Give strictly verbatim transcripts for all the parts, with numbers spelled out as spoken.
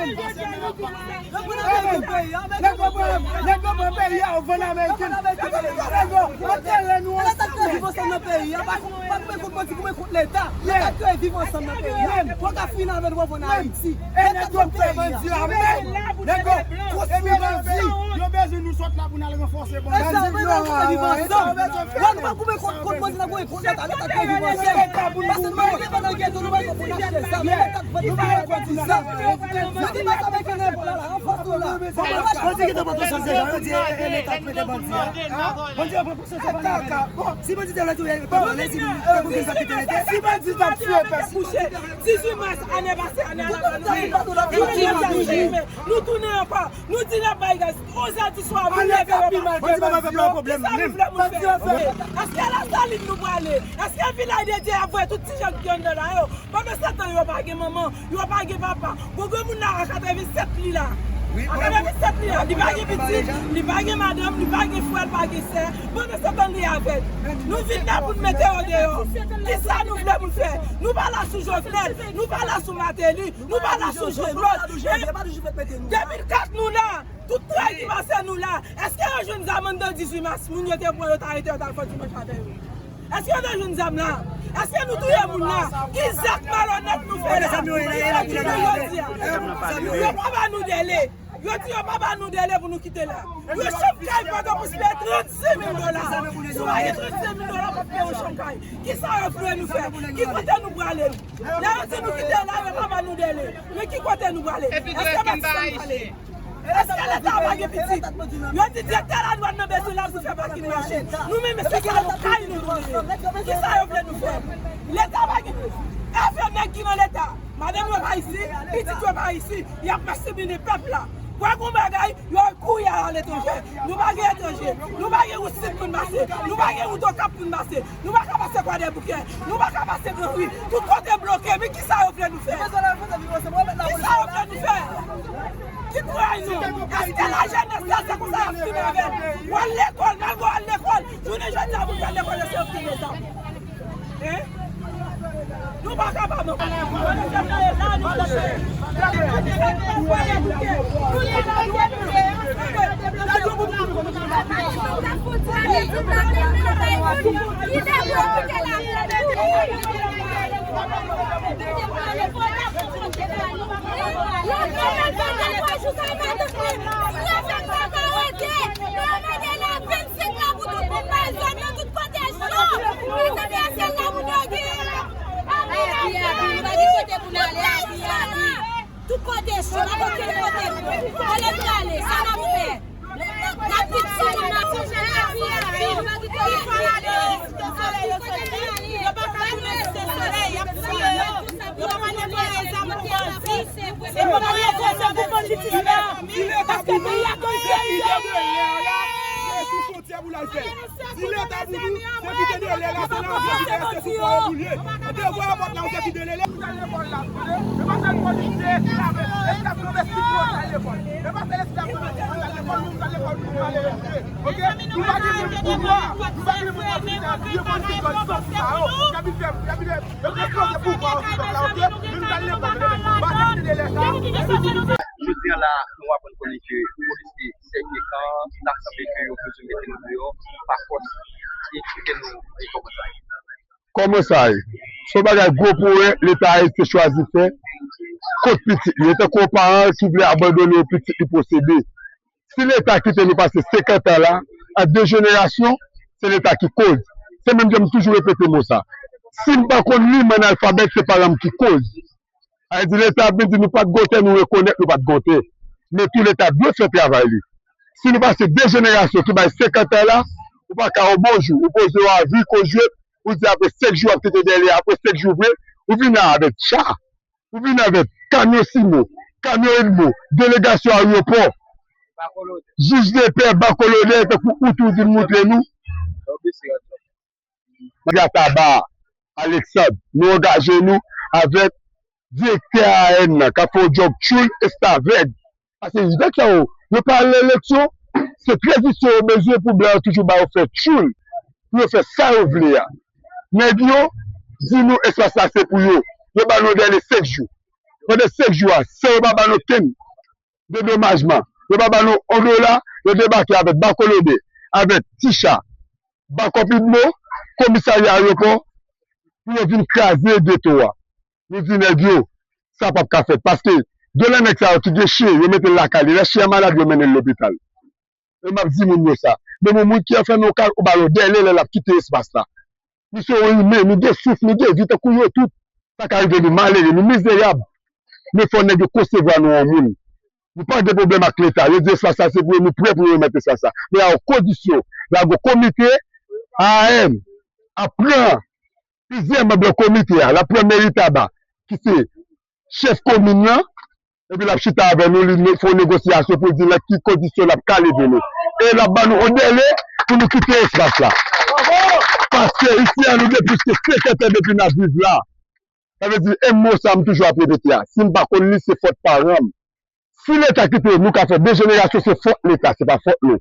Nèg yo pran, nèg yo pran peyi a, yo vann Ameriken. Nèg yo antere nou ansanm. Viv ansanm nan peyi a, pa, pa koupe kont bandi, koupe kont Leta. Leta kreye viv ansanm nan peyi a. Pou ka fin avè nou, pou vann Ayiti. E nèg yo fè bandi a menm. Nèg yo konstwi bandi. Yo bezwen nou sot la pou n al ranfòse bandi. E sa, nou bezwen viv ansanm. Lè nou pa koupe kont, kont bandi, n ap goumen kont Leta. Leta kreye viv ansanm. Pase nou pa gen pandan geto, nou pa gen pou n achte zam. Leta k vann nou pa gen pou n achte zam. Yo di bandi Ameriken nan epòl la, ranfòse nou la. Bandi ki te pran konsyans deja, yo di e, e Leta k mete bandi a. Bandi yo pran konsyans deja. Si bandi te vle touye, e pa vle si nou te pou vin sa kite Leta. Si bandi t ap tiye pèp. Kouche. Dizuit mas ane pase, ane a la, nou tounen ankò. Nou di n ap bay gaz. Onz è di swa, moun leve yo pa. Bandi pa bay pèp la pwoblèm. Kisa nou vle moun fè? Èske Lasalin nou prale? Èske Vilaj de Dye ap voye tout ti jan ki anndan la yo? Pandan se tan, yo pa gen manman, yo pa gen papa. Bon, granmoun la a katrevennsèt li la. A katrevennsèt li la, li pa gen pitit, li pa gen madanm, li pa gen frè, li pa gen sè. Pandan se tan, li avèg. Nou vin la pou n mete yo deyò. Kisa nou vle pou n fè? Nou pa la sou Jovenel, nou pa la sou Martelly, nou pa la sou Jean Claude. Depi kat nou la, tout tray ki pase nou la. Èske yo jwenn zam anndan dizuit mas, moun yo te pran yo, t arete yo, t al fè dimanch avè yo? Èske yo te jwenn zam la? Èske nou touye moun la? Ki zak malonèt nou fè la? Ki zak nou jodi a? Yo pa ba nou dele. Yo di yo pa ba nou dele pou nou kite la. Yon chanm kay Pòtoprens peye trannsenk mil dola. Si w pa gen trannsenk mil dola, w ap peye yon chanm kay. Kisa yo vle nou fè? Ki kote nou prale? Lè yo di nou kite la, yo pa ba nou dele. Men ki kote nou prale? Èske Matissan prale? Èske Leta a pa gen pitit? Yo di direktè ladwàn nan bezwen lajan pou fè pakin mache. Nou menm, se sa nou kay nou dwe ye. Kisa yo vle nou fè? Leta pa gen. Afè nèg ki nan Leta. Madanm yo pa isi, pitit yo pa isi, y ap maspinen pèp la. Wè gon bagay, yo kouri al aletranje. Nou pa gen etranje. Nou pa gen wout Sid pou n pase. Nou pa gen wout Okap pou n pase. Nou pa ka pase Kwadèboukè. Nou pa ka pase Granri. Tout kote bloke. Men kisa yo vle nou fè? Kisa yo vle nou fè? Ki kouraj nou? Èske lajenès la se konsa y ap fini avè n? W al lekòl, malgre w al lekòl, jounen jodi a pou w al lekòl, èske yo fini sa? Hein? Nou pa kapab ankò. Tout kote cho, n ap okenn kote. Kote n prale, sa n ap fè? N ap viv sou moun nan. Yo pa ka tounen site solèy, y ap tiye yo. Yo pa ka netwaye zam pou bandi. Se pou bandi, se pou banditis la. Paske peyi a konn peyi yo. Fwontyè pou l al fè. Si Leta pou nou, se kite dèyè la, se nan fwontyè, se sou fwontyè pou l ye. Devwa a pòt la, se kite dèyè la. Yo pa fè polisye, esklav, esklav domestik pou al lekòl. Yo pa fè esklav domestik pou al lekòl, nou al lekòl pou nou ale etidye. Oke? Nou pa gen menm pouvwa, nou pa gen menm otorite, yo polisye gòl san pou sa yo. Y ap vin fè, y ap vin fè, yo vin ekspoze pouvwa yo sou pèp la, oke? Men nou al lekòl, men nou pa fè kite dèyè la. Jodi a la, nou aprann konnen ke polisye sèke kan, ta sanble ke yo bezwen mete nou deyò pa fòs. Eksplike nou, e, kòman sa ye. Kòman sa ye? Se yon bagay gwo pwoblèm Leta Ayisyen chwazi fè kont pitit li. E tankou yon paran ki vle abandone yon pitit li posede. Si Leta kite nou pase senkant an la, an de jenerasyon, se Leta ki koz. Se menm jan m toujou repete mo sa. Si m pa konn li, m analfabèt, se paran m ki koz. Sa vle di Leta ap vin di nou pa t gon tè, nou rekonèt nou pa t gon tè. Men tou Leta dwe fè travay li. Si nou pase de jenerasyon ki bay senkant an la, ou pa ka yon bon jou, ou poze yon avi, Kojwep, ou di apre senk jou w ap kite dèyè, apre senk jou vre, ou vin la avèk cha, ou vin avèk kamyon siman, kamyon edmo, delegasyon ayewopò, jij depè, bakolonèl, tankou ou tou vin montre nou. Grataba, Alexandre, nou angaje nou avèk direktè A N nan, k ap fè yon djòb tchoul, restavèg. Paske, dakò, yo pa al eleksyon, se prezisyon yo bezwen pou blan yo toujou ba yo fè tchoul, pou yo fè sa yo vle a. Nèg yo di nou espas la se pou yo. Yo ba nou dèle senk jou. pandan senk jou a, san yo pa ba nou okenn dedomajman. Yo pa ba nou yon dola, yo debake avèk Bakolode, avèk Ticha, Bakòp Idmo, komisarya ayewopò, pou yo vin kraze geto a. Nou di nèg yo, sa p ap ka fèt. Paske dola nèg sa yo ki gen chen, yo mete l lakay li. Lè chen an malad, yo mennen l lopital. E m ap di moun yo sa. Men yon moun ki anfèmen yon kay, ou ba l yon dèle lè l ap kite espas la. Nou se yon imen, nou gen souf, nou gen vi tankou yo tout. Sa ka rive nou malere, nou mizerab. Men fò nèg yo konsevwa nou an moun. Nou pa gen pwoblèm ak Leta. Yo di espas sa se pou yo, nou prè pou yo remèt espas sa. Men a yon kondisyon. Lage yon komite, A A M, ap pran plizyè manm nan komite a. L ap pran Meri Taba, ki se chèf komin nan, epi l ap chita avè nou, li ne- fè yon negosyasyon pou l di nan ki kondisyon l ap ka leve nou. E l ap ban nou yon dèle pou nou kite espas la. Paske isi a, nou gen plis ke senkant an depi n ap viv la. Sa vle di, e mo sa m toujou ap repete a. Si m pa konn li, se fòt paran m. Si Leta kite nou ka fè de jenerasyon, se fòt Leta, se pa fòt nou.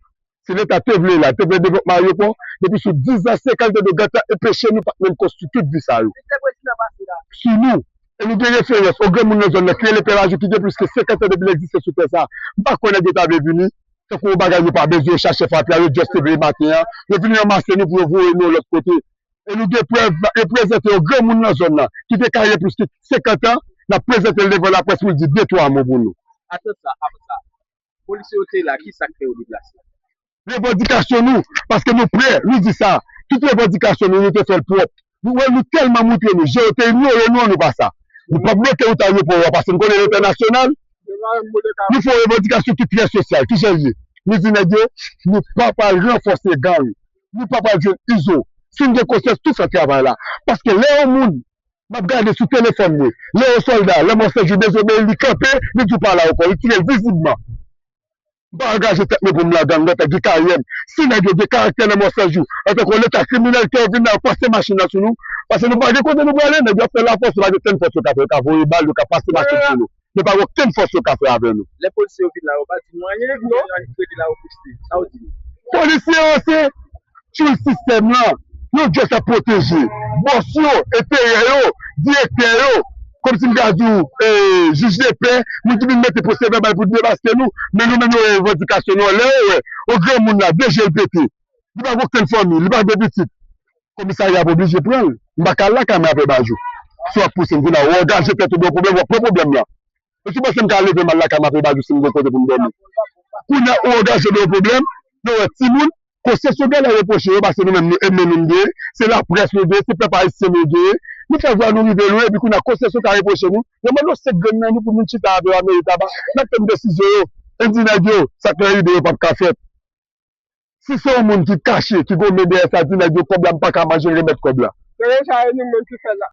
Si Leta te vle la, te vle devlopman ayewopò, depi sou diz an, senkant an, yo gentan anpeche nou pa t menm konstwi tout vi sa yo. Sou nou. E nou gen referans, yon granmoun nan zòn nan, ki rele Pè Bajou, ki gen plis ke senkant an depi l egziste sou tè sa. M pa kwè nèg yo ta vle vini, tankou yon bagay yo pa bezwen, yo chache fatra, yo just leve maten an, yo vini ranmase nou pou yo voye nou yon lòt kote. E nou gen prèv, e prezante yon granmoun nan zòn nan, ki gen karyè plis ke senkant an, n ap prezante l devan laprès pou l di de twa mo pou nou. Atann sa, avan sa, polisye yo te la, ki sa k fè yo deplase? Revandikasyon nou, paske nou prè, nou di sa. Tout revandikasyon nou, nou te fè l pwòp. Nou wè, nou tèlman moutre nou, je yo te inyore nou, nou pa sa. Nou p ap bloke wout ayewopò a, paske nou konnen l entènasyonal. Nou fè yon revandikasyon ki trè sosyal, ki jan l ye. Nou di nèg yo, nou pa pral ranfòse gang. Nou pa pral jwenn Izo. Si n gen konsyans, tou fè travay la. Paske lè yon moun, m ap gade sou telefòn mwen, lè yon sòlda, lè Monsèjou dezobeyi, li kanpe, li di w pa la ankò, li tire l vizibman. M pa angaje tèt mwen pou m la gang, antanke K M. Si nèg yo gen karaktè nan Monsèjou, antanke yon leta kriminèl, ke yo vin la, yo pase machin nan sou nou, paske nou pa gen kote nou prale, nèg yo ap fè lafòs, yo pa gen okenn fòs yo ka fè, yo ka voye bal, yo ka pase machin sou nou. Men pa gen okenn fòs yo ka fè avè nou. Lè polisye yo vin la, yo pa di nou anyen, yo rele la yo poste. Sa yo di nou? Polisye yo se tchoul sistèm lan. Yo just ap pwoteje bòs yo, enterè yo, direktè yo. Kòmsi m ka di w, eh, jij de pè, moun ki vin mete pwosè vèbal pou debaske nou, men nou menm yo wè revandikasyon nou an. Lè yo wè yon granmoun la, de je l pete, li pa gen okenn fanmi, li pa gen pitit. Komisarya ap oblije pran l. M pa ka al lakay mwen apre Bajou. Si w ap pouse m, kounye a, ou angaje tèt ou nan yon pwoblèm, w ap pran pwoblèm lan. E si w panse m ka leve m al lakay mwen apre Bajou si m gen kote pou m dòmi? Kounye a, ou angaje nan yon pwoblèm, nou wè timoun, konsyans yo genlè repwoche yo, paske nou menm, nou, enmi nou genyen, se laprès nou genyen, se pèp ayisyen nou genyen. Nou fè vwa nou rive lwen, epi kounye a, konsyans yo ka repwoche nou. Yo mande w senk grenn nan nou pou nou chita avè yo a meri Taba. N ap tann desizyon yo. E di nèg yo, sa k nan ide yo p ap ka fèt. Si se yon moun ki kache, ki gon men dèyè sa, di nèg yo kòb la, m pa ka manje, remèt kòb la. Se yo sa yo nou menm ki fè la.